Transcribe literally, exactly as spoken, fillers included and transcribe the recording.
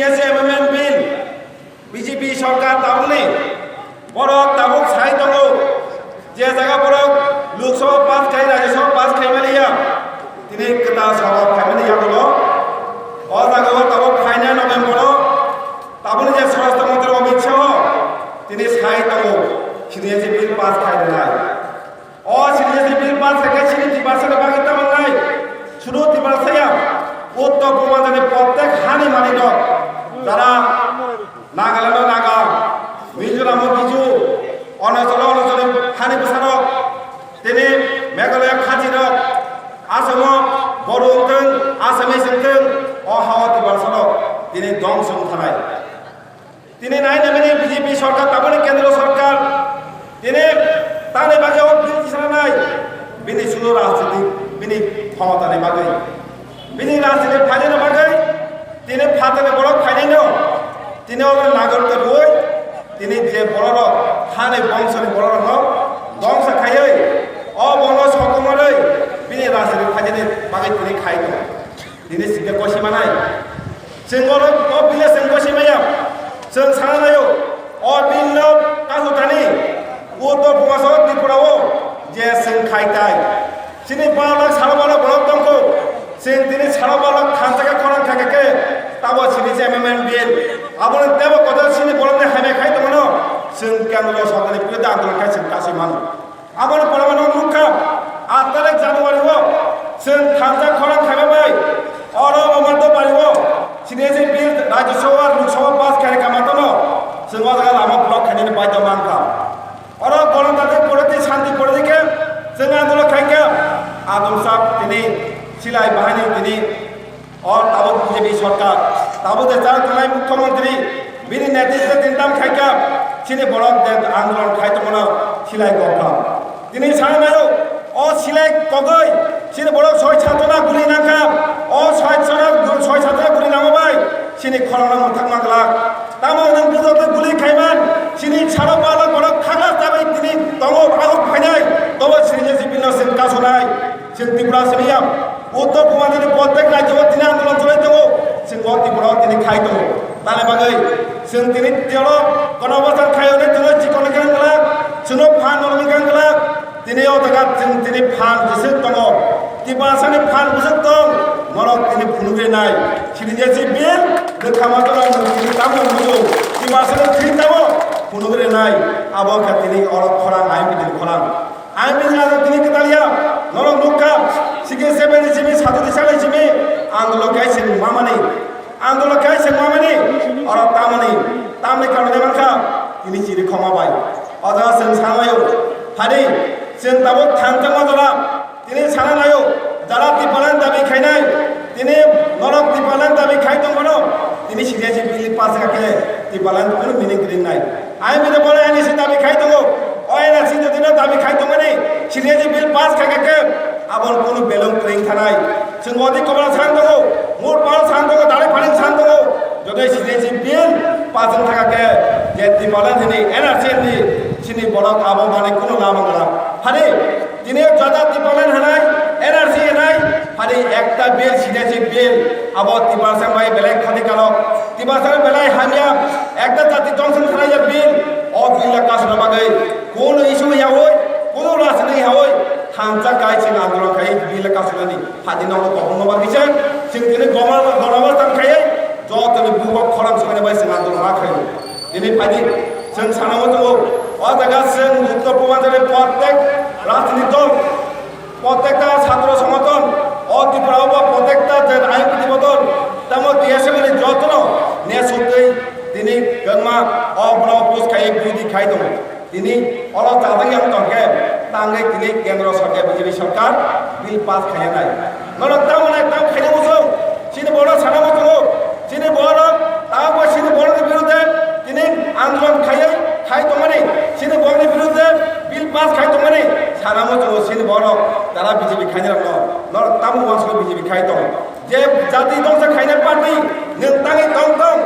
Amendment Bill, B J P sorkar tabukni borok tabuk sai tongo, je jaga borok Lok Sabha pass khai, Rajya Sabha pass khai maliya, tini kwtal Sabha khai maliya bono. O jaga o tabuk phainai November o tabukni je Swarashtra Montri Amit Shah tini sai tongo, citizenship bill pass khai rwnai. O citizenship bill pass khe chini Tiprasa ni bagwi tamo nai. Sudu Tiprasa ya, Uttor Purbanchal ni prottek hani malik rok, jara Nagaland o Naga, Mizoram o Mizo, Arunachal o Arunachal ni hani bwsa rok, tini Meghalaya Khasi rok, Assam o Bodo wngthung, Assamese wngthung, o ha o Tiprasa rok tini dongso wng thanai. Tini nai nai mani B J P sorkar, tabukni kendro sorkar, tini tani bagwi o bill tisana nai, bini sudu rajniti, bini khomotani bagwi, bini rajniti phainani bagwi, tini phatani borok phainaino, tini o nagor twi rwui, tini je bororok, hani bongsoni bororokno dongsa khaiwi, o bono sokomorwi, bini rajniti phainani bagwi tini khai tongo. Tini sikhe kosi manai. Chwng oro o bill chwng kosi maya. Chwng sana naio. O bill no kasu thani. Uttor Purbanchal Tripura o je chwng khai tai. Chini baro lakh, saro baro lakh borok tongkho. Chwng tini saro baro lakh thansa khe khorang kha khe khe. Tabo chini je amendment bill. Aboni tebo kotor chini borokni hamya khai tongmano. Chwng kendro sorkarni biruddhe andolon khai chwng kasui mano. Aboni pore no nukha, aat tarikh January o chwng thansa khorang khaima bai oro Omar Dobari o citizenship bill Rajya Sabha, Lok Sabha pass khaini kama tono chwng o jaga lama block khainani baidhyo mankha. Oro Ganatantrik Party, Shanti Party khe chwng andolon khaikha, adum sak tini silai bahani tini O tabuk B J P sorkar, tabuk je chal tongnai mukhyamantri, bini netritwe tintam khaikha, chini borok je andolon khai tongmano silai kokkha. Tini sana naio, o silai kogwi, chini borok soi satjona guli nangkha, o soi satjona, soi satjona guli nangma bai, chini khorokno mwthangma glak. Tamo nwng bujokno guli khaiman, chini saro balo borok khagla chabai tini tongo, agok phainai, tobo chini je sipino chwng kasonai. Chwng Tripura simi ya, Uttor Purbanchal ni prottek rajyo o tini andolon chwlai tongo, chwng o Tripura o tini khai tongo. Tani bagwi chwng tini tiyoro kono bwsang khai hwnwi chwngno chikon khe wng glak, chwngno phan rwmani khe wng glak, tini o jaga chwng tini phan jeswk tongo. Tiprasa ni phan bwswk tong, norok tini phunugwi nai. Chini je si bill, bwkha ma tola nwng tini tamo bujo. Tiprasa ni thwi tamo phunugwi nai. Abo khe tini oro khorang, I M P tini khorang. Ang bini aro tini kwtal ya, norok nukha, sikhe sebeni simi, satu disa ni simi, andolon khai se mamani, andolon khai se mamani, oro tamani, tamni karone mankha, tini chiri khoma bai. O jaga chwng sanaio, phadi, chwng tabuk thang thangma jora, tini sana naio, jara Tipraland dabi khainai, tini norok Tipraland dabi khai tongmano, tini sikhe si bill pass kha khe, Tipraland kunu meaning kwrwi nai. Ang bini bole N R C dabi khai tongo. O N R C jodi no dabi khai tongmani, citizenship bill pass khai kha khe, aboni kunu belong kwrwi thanai. Chwng odi kobra san tongo, mur pal san tongo, dare pharing san tongo. Jodi citizenship bill pass wng kha khe, je Tipraland hini N R C ni chini borok abo mane kunu lama wngla. Hani Tini jada Tipraland hanai, N R C hanai, hani ekta bill, citizenship bill, abo Tiprasa bai belai khati kalo. Tiprasa belai hamya, ekta jati tongthok khlai ya bill, o bill la kasna bagwi, kono issue ya oi, kono rajniti ya oi, thansa kai chini andolon khai bill la kasna ni, hadi no ko kono bagwi se, sing tini goma, goma tang khai, joto ni bubo khoram sokani bai sing andolon ma khai. Tini phadi, chwng sana mo tongo, o jaga chwng Uttor Purbanchal ni prottek rajniti dol, Prottekta chhatro songothon, o Tripura o bo prottekta je I M P ni bodol, tamo T S F ni jotono nesugwi tini kwbangma o bono oppose khai, birodhi khai tongo. Tini oro chajak yang tongkhe, tangwi tini kendro sorkar, B J P sorkar bill pass khaiya nai. Norok tamo nai, tam khaina muchung, chini bono sana muchungo. Chini borok, abo chini borokni birudde tini andolon khaiwi khai tongmani, chini borokni birudde bill pass khai tongmani, sana muchungo chini borok, jara B J P khainai rokno, norok tamo uansukwi B J P khai tong. Je jati dongsa khainai party, nwng tangwi tong tong.